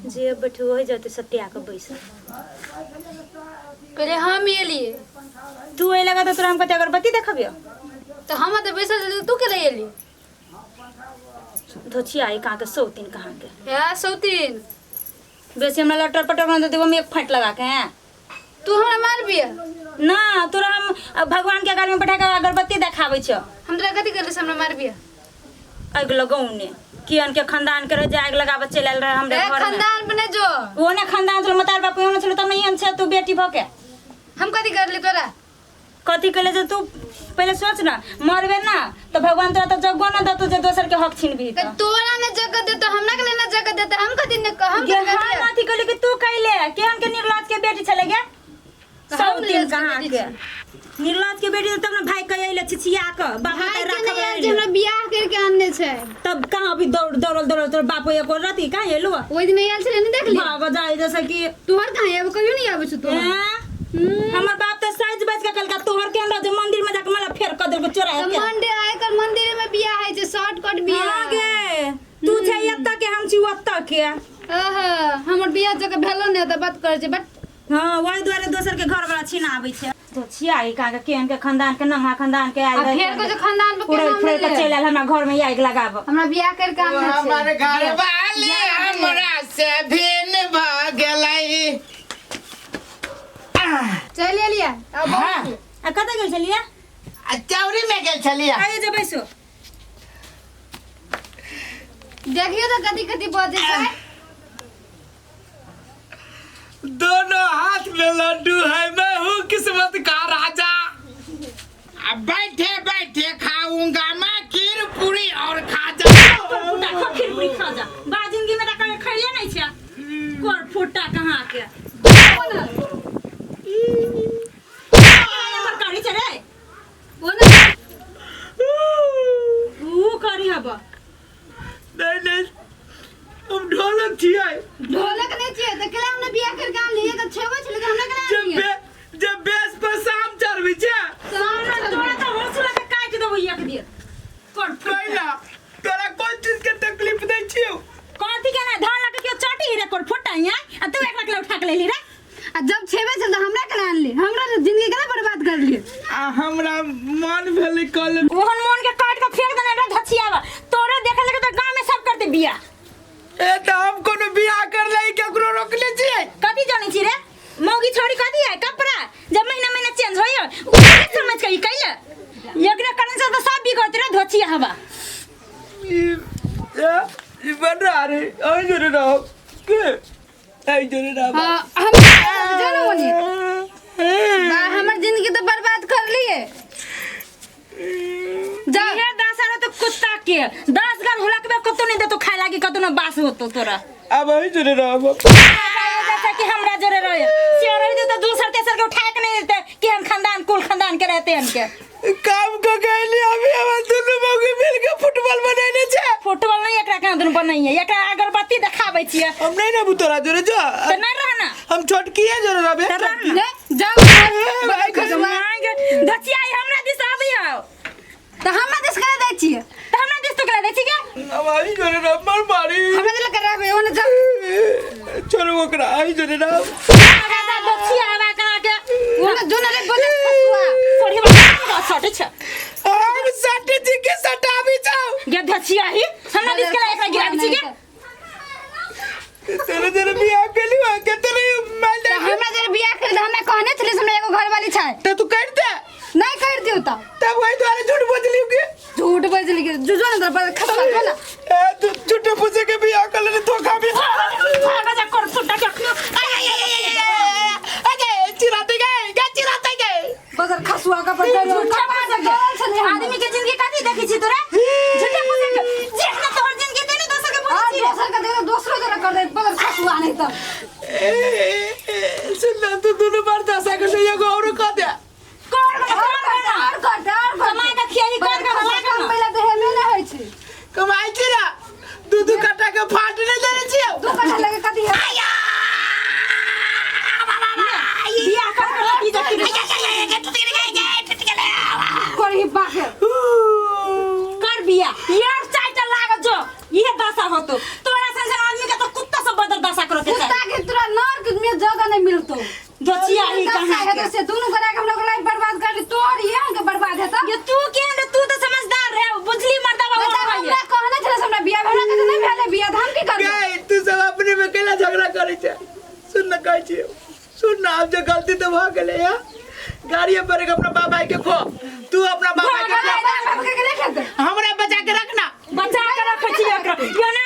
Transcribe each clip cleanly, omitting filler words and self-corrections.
जे बैठू हो जते सत्या के बैसल। पहिले हम एलिए। तू एहि लगा तऽ तोरा हम कते अगरबत्ती देखबियो। तऽ हम तऽ बैसल छलियै, तू केला एली? धोछिया आई कहाँ के सौतीन कहाँ के। हे सौतीन। बेसी हमरा लटर पटर बना देबो हम एक फाँट लगा के हैं। तू हमरा मारबिय? ना तोरा हम भगवान के गाल में बैठा के अगरबत्ती देखाबै छियो। हम तोरा कथी करले से हमरा मारबिय? आगि लगौने कियन के खानदान के रहे जे आगि लगाबऽ चलि आयल रहे हमरे ए घर में। खानदान बने जो। ओ ने खानदान छलो मतार बाप ओने छलो तब नहीं छै तू बेटी भऽ के। हम कथी करली तोरा? कथी कहले जे तू पहिले सोच ना मरबे ना तो भगवान तोरा तो जगो ना देतो जे दोसर के हक छीनबी त तोरा ना जगह देतो, हमरा के ना जगह देतो, हम कथी ने हम गे कथी हम करलियै? अथी कहले कि तू कैले केहन के निर्लज के बेटी छले गे। हम सब दिन निर्लज के कहाँ बेटी के निर्लज के बेटी तब ना भाई कहे अइले छिछिया के बाप भाई माता के राखब नहीं आयल जे हमरा बियाह करके आनने छै। तब कहाँ अभी दौड़ दौड़ल दौड़ल तोर बाप एको रति कहाँ एलु? ओहि दिन आयल छलै नहीं देखली? भाग जाय जैसे कि तोहर कहाँ आबो, कहियो नहीं आबै छौ तोहर। हैं? हमर बाप तऽ साइज बाजि के कहलका तोहर के हमरा जे मंदिर में जाके मला फेर कऽ देलको चोरा तऽ के। मंदिर आइ काल्हि मंदिरे में बियाह होइ छै, शॉर्टकट बियाह। हाँ गे तू छै एतऽ के हम छी ओतऽ के। आहा, हमर बियाह जगह भेलो नहि तऽ बात करै छै बट। हाँ वही दुआरे दोसर के घर वाला छीना आबै छै। तो छिया ई कहाँ के केहन के खानदान के नंगा खानदान के आयल आ फेर को जो खानदान पर उड़ै केना फुरै के मिललै? चलि आयल हमरा घर में आगि लगाब। हमरा बियाह करके आनने छै। हमर घर वाली हमरा से भिन्न भऽ गेलै। चलि एलियै आब बहुत हाँ। आ कतऽ गेल छलियै? आ चौरी में गेल छलियै। आइयो जे बैसो। देखियो तऽ कथी कथी बजै छै। दोनों हाथ में लड्डू है, मैं हूँ किस्मत का राजा। अब बैठे बैठे खाऊंगा मैं खीर पूरी और खाजा। फुटा खा खीर पूरी खा जा। बा जिंदगी में तऽ कहियो खैले नहीं छै। कोर फुटा कहाँ के। हमर करी छै रे। ओ ने ऊ करी हब। नहीं नहीं हम ढोलक छियै। ढोलक नहीं छियै तऽ केला हमने बियाह करके आनलियै तऽ छेबो छलै तऽ हमरा केना जब आनलियै? जब बेस पर शाम चढ़बै छै। तोरा तऽ हौसला के काटि देबो एक दिन। कोर फुटा। कैला तोरा कोन चीज के तकलीफ दै छियौ? कथी के ना धान लके केओ चटी रे कोर फुटा यहाँ आ तू एक लाख उठा के लेली रे। आ जब छेबे छल तऽ हमरा केना आनली? हमरा तऽ जिंदगी केना बर्बाद करलियै? आ हमरा मन भेलै कल ओहन मन के काट के फेंक देने रे धछियावा। तोरे देखे लगे तऽ गांव में सब करते बियाह। ए तऽ हम कोनो बियाह कर लै केकरो रोकले छियै? कथी जानै छी रे? मौगी छोड़ी कथी है कपड़ा जब महीना महीना चेंज होय ओकरे समझ के ई कैले एकरे कारण से तऽ सब बिगड़त रे धोछिया हवा। ई ए, ई बन रहा रे ओइ जोरे रहो के ऐ जोरे रहो। हाँ, हम जानो बोलिए। बा हमर जिंदगी तो बर्बाद कर लिए। जा ये दस आरो तो कुत्ता के 10 गाल हुलकबे कतो नहीं देतो खाए लागी कतो ना बास होतो तोरा। अब वही जोरे रहो। जैसा कि हमरा जोरे रहे से रह देते दूसर तेसर के उठा के नहीं देते कि हम खानदान कुल खानदान के रहते हमके। काम को गइली अभी हम दुनू मौगी मिल के फुटबॉल बनैने छै। फुटबॉल नहीं एकरा कहाँ दुनू बनैये एकरा अगरबत्ती देखाबै छियै। हम नहीं ना तोरा जोरे जा। तऽ नहीं रह ना। हम छोटकीए जोरे रहबे। तऽ रह ना। ले जाओ। भाई, धचिया हमरा दिस आबियौ। तऽ हमरा दिस करा दै छियै। तऽ हमरा दिस तो करा दै छी गे। हम आई जोरे रह मर मारी। हमरा दिस करा रहबे ओने जा। छोड़ू ओकरा आई जोरे रह। धचिया हवा कहाँ के। ओने जो ने रे बोले खसुआ। सोढ़ी वाला सटे छै। हम सटे छी के सटाबी छौ। गे धचिया ही हमरा दिस करा एकरा गिराबी छी गे। तेरे तेरे बियाह केली हो के तेरे माल दे। तऽ हमरा जरे बियाह कर दे, हमरा कहने छलै से हमरा एगो घरवाली छै। तऽ तू कर दे। नहीं कर दियो तऽ। तब वही द्वारे झूठ बजली के। झूठ बजली के जो जो ने तोरा खसुआ जो ना। ए तू झूठ पूछे के बियाह कर ले धोखा भी। भागा जा कर फुटा के अखनो। अरे चिराते गए गे चिराते गए। बगर खसुआ का पर झूठा पूछे के आदमी के जिंदगी कथी देखै छी तोरा? झूठा पूछे के जेहना तोहर जिंदगी देने दोसर के पूछै छी। दोसर के दे दोसरो जरा कर दे बगर खसुआ नहीं तऽ। ए सुन ना तू दोनों बार दशा के से एगो और कह दे। कर कर और कर और कर कमाई के खियाई कर कर कमाई के देह में नहीं होइ छै। कमाई छी छियौ। सुन ना, आब जे गलती तऽ भऽ गेलै या गाड़िए पर एक अपना बाप भाई के खो, तू अपना बाप भाई के खो। बाप के गेलै खेतै। हमरा बचा के रखना। बचा के रखै छी एकरा यो ना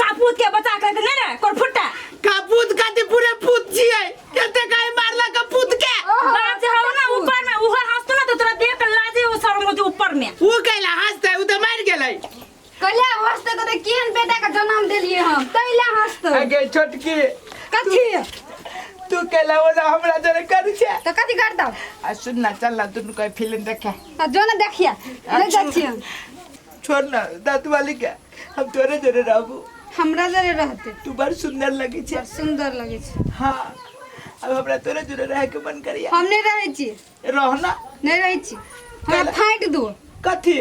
कापूत के बचा के रख, नहीं रे कोरफुट्टा। कपूत कथी पूरे पूत छियै, कते काहे मारलक कपूत के? बाप जे हौ ना ऊपर में उहो हंसतो ना तो तोरा देख के लाजे ओ शर्म होते ऊपर में। ऊ कैला हंसतै? ऊ तऽ मरि गेलै। कहलियै हंसतै कहतै केहन बेटा के जन्म देलियै हम, तैला हंसतै। अगे छोटकी। कथी? तू कैला ओना हमरा जोरे करै छै? तऽ कथी करतौ? आ सुन ना, चल ना दुनू के फिल्म देखे। आ जो ना देखिया, नहि जाइ छियै हम। छोड़ ना दाँत वाली के, हम तोरे जोरे रहबू। हमरा जरे रहतै। तू बड़ सुंदर लगे छै। बड़ सुंदर लगे छै। हाँ, अब हमरा तोरे जोरे रहे के मन करिया। हम नहि रहै छी। रहना। नहि रहै छी, हमरा फाटि दो। कथी?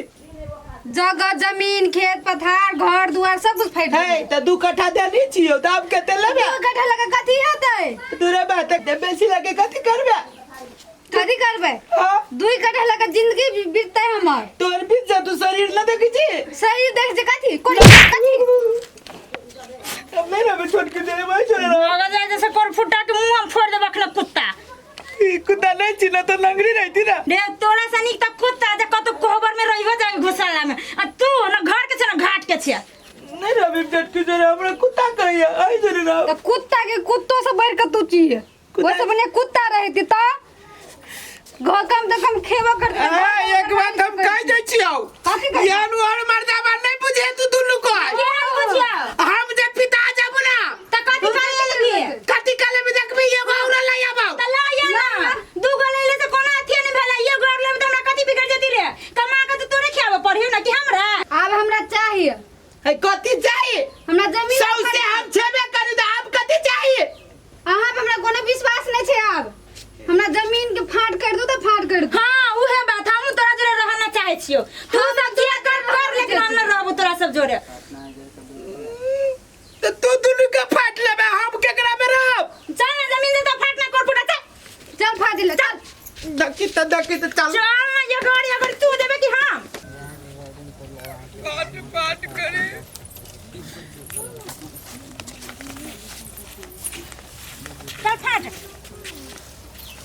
जगह जमीन खेत पथार घर दुआर सब कुछ फाटि हे दो। तऽ 2 कट्ठा देने छियौ तऽ आब कते लेबे? 2 कट्ठा लगे कथी हेतै? दूरे बा तक बेसी लगे कथी करबे? कथी करबै? हाँ? 2 कट्ठा लगे जिंदगी बीततै हमर। तोर बीत जा, तू शरीर न देखै छी? शरीर देख जे कथी? कोन कथी? हम नहि रहबै छोटकी देने भाई, छोड़े रह। अगर जाय जैसे कोरफुट्टा के मुंह हम फोड़ देब अखने कुत्ता। ई कुत्ता नहीं छी ना तो लंगड़ी रहती ना। रे तोरा से नीक त कुत्ता जे कतौ कोहबर में रहियो जाय घुसला में, आ तू न घर के छे न घाट के छे। नहीं रहबै छोटकी जोरे, हमरा कुत्ता कहैया आई जोरे रह। त कुत्ता के कुत्तो से बढ़ के तू छी। ओइ से बढ़िया कुत्ता रहती त घर कम से कम खेबो करती। ए, एक बात हम कह दै छियौ। कथी कहै? एहन और मर्दाबा नहीं बुझे तू दुनू को। के हम बुझियौ? हम जे पिता जब ना त कथी कर लेलही? कथी कर लेबी देखबी, एगो और लय आबौ। त लय आ ना, 2 गो लैले त कोनो अथिये नहीं भेलै, एगो और लेबै त हमरा कथी बिगड़ जेती रे? कमा के त तोरे खियाबे पड़ियो ना कि हमरा? आब हमरा चाहिए। है कथी चाहिए? हमरा जमीन सौसे हम छेबे करी त आब कथी चाहिए? अहाँ पे हमरा कोनो विश्वास नहीं छै। आब हमरा जमीन के फाट कर दो त फाट कर दो। हां उहे बात, हम तोरा जोरे रहना चाहे छियो। तू सब जे कर कर, लेकिन हम न रहबो तोरा सब जोरे। त तू दुनू के फाट लेबे, हम केकरा में रहब? चल ना जमीन दे त फाट ना कर फुटा, चल चल फाट ले चल। दकी त दकी त चल। चल ना ये गाड़ी अगर तू देबे कि हम? फाट फाट करे। चल फाट।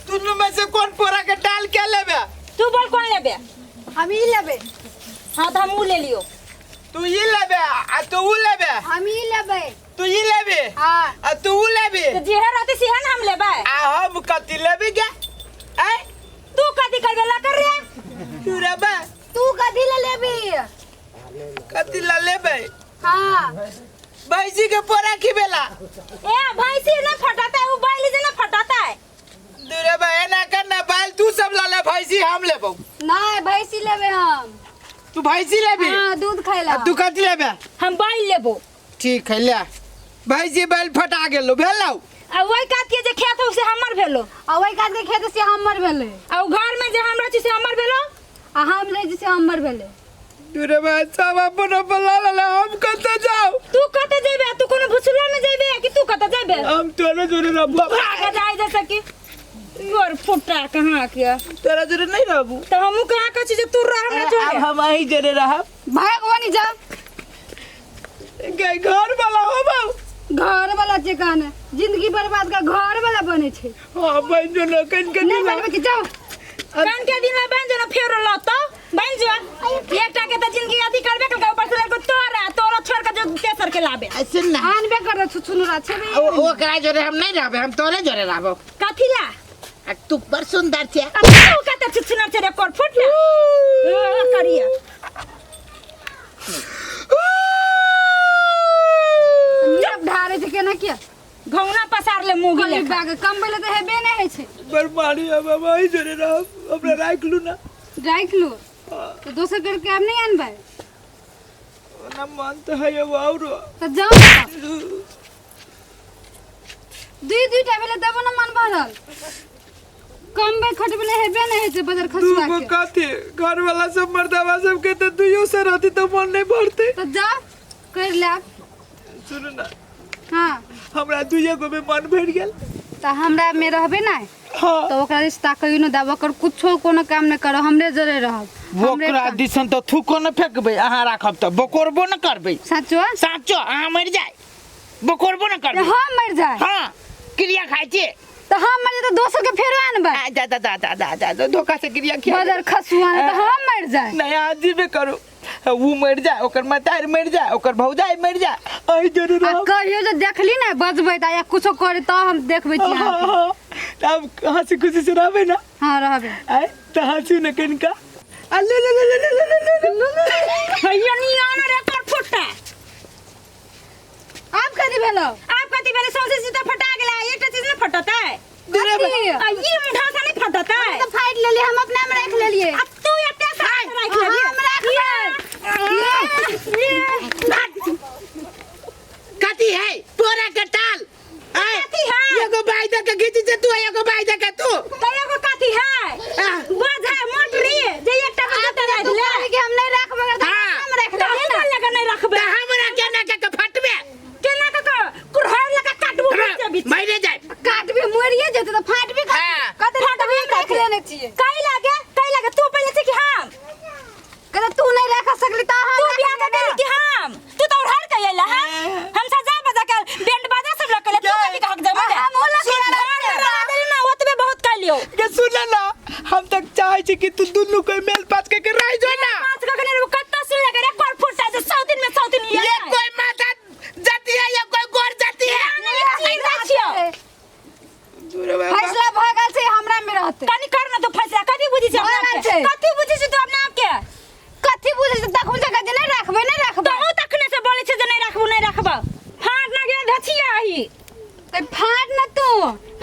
दुनू में से कौन पोरा के डाल के लेबे? तू बोल कौन लेबे? हम ई लेबे। हां त हम ऊ ले लियो। तू ई लेबे आ तू ऊ लेबे? हम ई लेबे। तू ई लेबे? हां। आ तू ऊ लेबे? त जेहे रहते सेहे न हम लेबे। आ हम कथी लेबे गे? ऐ तू कथी करबे ला कर रे? तू रहबे? तू कथी ले लेबी? कथी ला लेबे? हां। भैंसी के पोरा खिबेला। ए भैंसी ना फटाता है, उ बैल जे ना फटाता है। दूरे बा एना कर ना, बैल तू सब ला ले, भैंसी हम लेबौ। नहीं भैंसी लेबे हम। तू भैंसी लेबी? हां दूध खाइला। आ तू कथी लेबे? हम बैल लेबो। ठीक है ले, भैंसी बैल फटा गेलो भेलौ। आ ओहि कात के जे खेत हौ से हमर भेलो। आ ओहि कात के खेत से हमर भेलै। आ उ घर में जे हमरा छी से हमर भेलो। आ हम रहै छी से हमर भेलै। दूरे बा सब अपन अपन ला ला, हम कतऽ जाउ? तू कतऽ जेबे? तू कोनो भुसुला में जेबे कि तू कतऽ जेबे? हम तोरे जोरे रहबू। भाग जाय जैसे कि गोर फुटा कहाँ के। तोरा जोरे नहीं रहबू। तो हमहू कहाँ कहै छी जे तू रह हमरा अब जोरे। हम अहीं जोरे रहब। भाग वनी जा। गे घर वाला होबौ। घर वाला छै कहने जिंदगी बर्बाद का घर वाला बने छै। हां बन जो न कन के नहीं बनबै छी जाओ। कन के दिन में बन जो न फेर लतो बन जो। एकटा के त जिंदगी अथी करबे कलकै, ऊपर से लड़को तोरा तोरा छोड़ के जो तेसर के लाबे। आ सुन ना, आनबे कर छुछुनुरा छेबे। ओकरा जोरे हम नहीं रहबे, हम तोरे जोरे रहबो। कथी ला? आ तू बड़ सुंदर छे। आ तू कते छुछुनर छे रे कोर फुट ला। करिया नीरव ढारे छै केना किया? घौना पसार ले मुँह खाली ले। बाग कमबै ले तऽ हेबे नहि होइ छै। बड़ मारी अब हम अहीं जोरे रहब, हमरा राखि लू ना। राखि लू तऽ दोसर करके आब नहि आनबै? ओना मन तऽ है एगो औरो। तऽ जाउ दुई दुईटा भेलै तब ने मन भरल। कमबै खटबै ले हेबे नहि होइ छै बजर दू खसुआ गो के। कथी घर वाला सब मर्दावा सब के तऽ दुइयो से रहती तऽ मन नहीं भरते। तऽ जाउ करि लेब। सुनू ना। हाँ। हमरा दुइये गो में मन भरि गेल। तऽ हमरा में रहबे नहि? हाँ। तऽ ओकरा रिश्ता कहियो नहि देब, ओकर कुछो कोनो काम नहि करब, हमरे जरे रहब। हमरे ओकरा काम। दिसन तऽ थूको न फेकबै, अहाँ राखब तऽ बकोरबो न करबै। साचो? साचो, अहाँ मरि जाय बकोरबो न करबै। हम मरि जाय? हाँ, क्रिया खाइ छी। तऽ हम मर जाए तऽ दोसर के फेरो आनबै। आ, जा जा जा जा जा जा जा, धोखा से क्रिया खिया बदर खसुआ तऽ हम मर जाए। नहीं आज जीबे करू, ऊ मर जाए, ओकर मतार मर जाए, ओकर भौजाई मर जाए, अही जरूर आ रहब। कहियो जे देखली ने बजबै तऽ या कुछो करे तऽ हम देखबै छी अहाँके। हाँ, तब हंसी खुशी से रहबै ना? हाँ रहबै। आय तऽ हंसी ने कनिका। आ ले ले ले ले ले ले ले ले ले। हैया नी आना रे कर फुट्टा। आब कथी भेलो? आब कथी भेलै? सौंसे सीता फटा गेला, एकटा चीज नहि फटतै। कथी? आ ई मुठा सा नहि फटतै। हम तऽ फाटि लेलियै, हम अपना मे राखि लेलियै। आ तू एते सा राखि लेलियै। हम राखबै। कथी है पोरा के टाल? आय, कथी है? एगो बाई दे के घीची छै तू, एगो बाई दे के तू। तऽ एगो कथी है? आह। बोझ है मोटरी जे एकटा के जूता राखि तू ले। कहली कि हम नहि राखबै, तऽ हाँ। हम राखि तऽ लेलियै हम ने। लगा नहि रखबै। तऽ हमरा केना के के फटबे? केना के के कुल्हाड़ लगा काटबो बीचे बीच। मरे जाय। काटबी मरिए जेतै तऽ फाटबी कथी? हाँ। कथी फाटबी हम राखि लेने छियै। कै लागे? कै लागे? तू पहिले छै कि हम? कहै तू नहि राख सकली तऽ हम तू राखि बियाह के लेबै। गेली कि हम? तू तऽ उड़ाड़ के अइला हँ? हम सजा बजा के बैंड बाजा सब लऽ के अइला, तू कथी कहक जमा आ, हम ओ लऽ के सुन, अइला। घर में रहा देली ना, ओतबे बहुत कह लियौ। के सुन ना, हम तक चाहे छी कि तू दुनू कोई मेल पात के के रह जो ना। पाँच का कने कत्ता सुन लगे रे कर फुटा जे 100 दिन में 100 दिन ये कोई माता जाती है या कोई गोर जाती है? फैसला भऽ गेल छै, हमरा मे रहतै। कनी कर ना तू फैसला, कथी बुझी छी अपना भऽ गेल आपके? छै। कथी बुझी छी तू अपना आपके? कथी बुझै छी तखन से जे नहि राखबै, नहि राखबै। तहु तखने से बोलै छै जे नहि राखबू, नहि राखबू। फाट ना गेल धछिया ही। तऽ फाट न तू।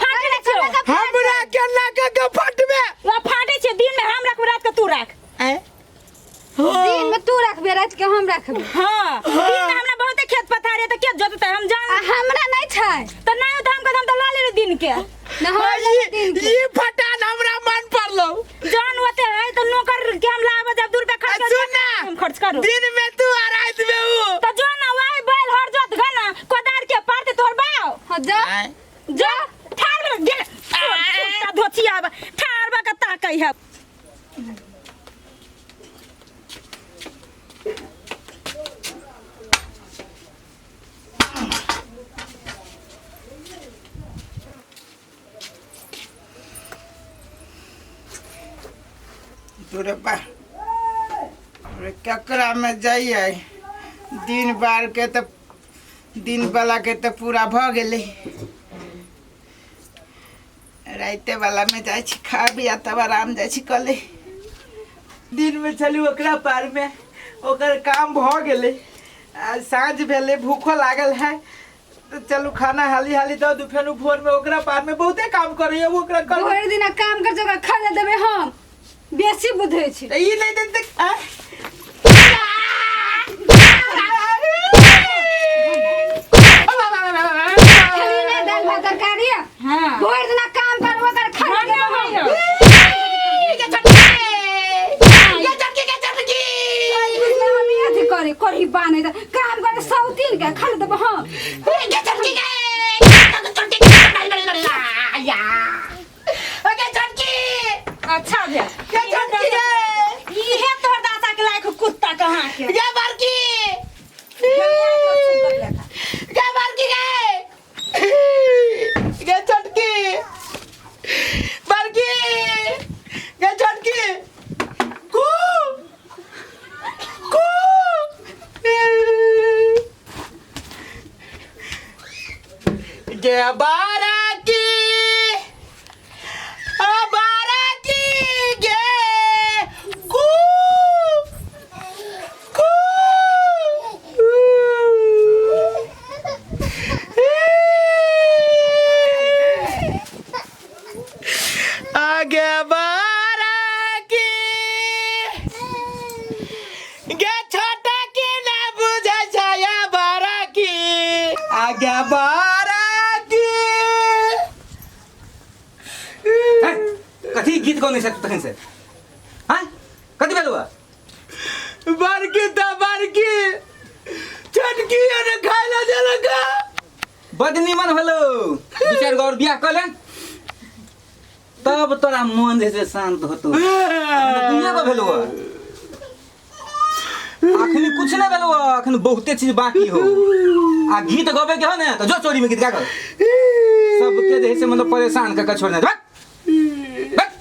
फाट नै छौ। हमरा केना के के फटबे? वा फाटे छै, दिन में हम राखबू, रात के तू राख। आय? दिन में तू रखबे, रात के हम रखबे। हाँ, दिन में हमरा बहुते खेत पथार है तऽ के जोततै हम जान। आ हमरा नहि छै। तऽ नहि तऽ हम कहब, हम तऽ लऽ लेलु दिन के। न हम लेबै दिन के। ई फटान हमरा मन पड़लो। जान ओते है तऽ नौकर के हम लाबऽ जब 2 रुपया खर्च आ सुन ना, हम खर्च करू। दिन में तू आ रात में ऊ। तऽ जो ना वही बैल हर जोत ग ना, कोदार के पारते तोहर बाव। हाँ, जा। आय। जा, ठाढ़ भऽ गेल। फुट्टा धोतिया बा, ठाढ़ भऽ के ताकै है। तोरे बा अरे ककरा में जाइए? दिन बार के तऽ दिन वाला के तऽ पूरा भऽ गेलै, राइते वाला में जाइ छी, खा भी आ तब आराम जाइ छी कले। दिन में छली ओकरा पार में, ओकर काम भऽ गेलै, आ साँझ भेलै, भूखो लागल है, तऽ चलू खाना हाली हाली दऽ दू। फेर भोर में ओकरा पार में बहुते काम करैया ओकरा कर। भरि दिना काम कर ओकरा खाना देबै हम, बेसी बुझै छी। तऽ ई नहि देतै आँय? खेली नहि दालि भात तरकारी? हाँ। भरि दिना काम कर ओकर खाना खाना देबै हम। होइया। हम ई अथी करे करी बानै तऽ काम करे सौतीन के खाना देबै हम। अच्छा भेल। इहे तोहर दादा के लायक कुत्ता कहाँ के? ये बड़की, ये बड़की गे, गे छोटकी, बड़की गे, छोटकी, कू कू गे, बारा की आ बारा की गे, कू कू। आगे बारा की गे, छोटा की ना बुझे छै या बारा की, आगे बारा की। हैं? कथी गीत गौने छै तखन से? हैं, कथी भेलौ? बड़की तऽ बड़की, छोटकी ने खाय ला देलक। बड निमन भेलौ, दू चारि गो और बियाह कऽ ले, तब तोरा मन जे छै शांत होतो। दुनिया को भेलौ, अखनी कुछ नहीं भेलौ, अखन बहुते चीज बाकी हो। आ गीत गबे के हो ने तऽ जो चोरी में गीत गा। सबके बहुते जे है से मतलब परेशान कऽ के छोड़ने भाग। भाग।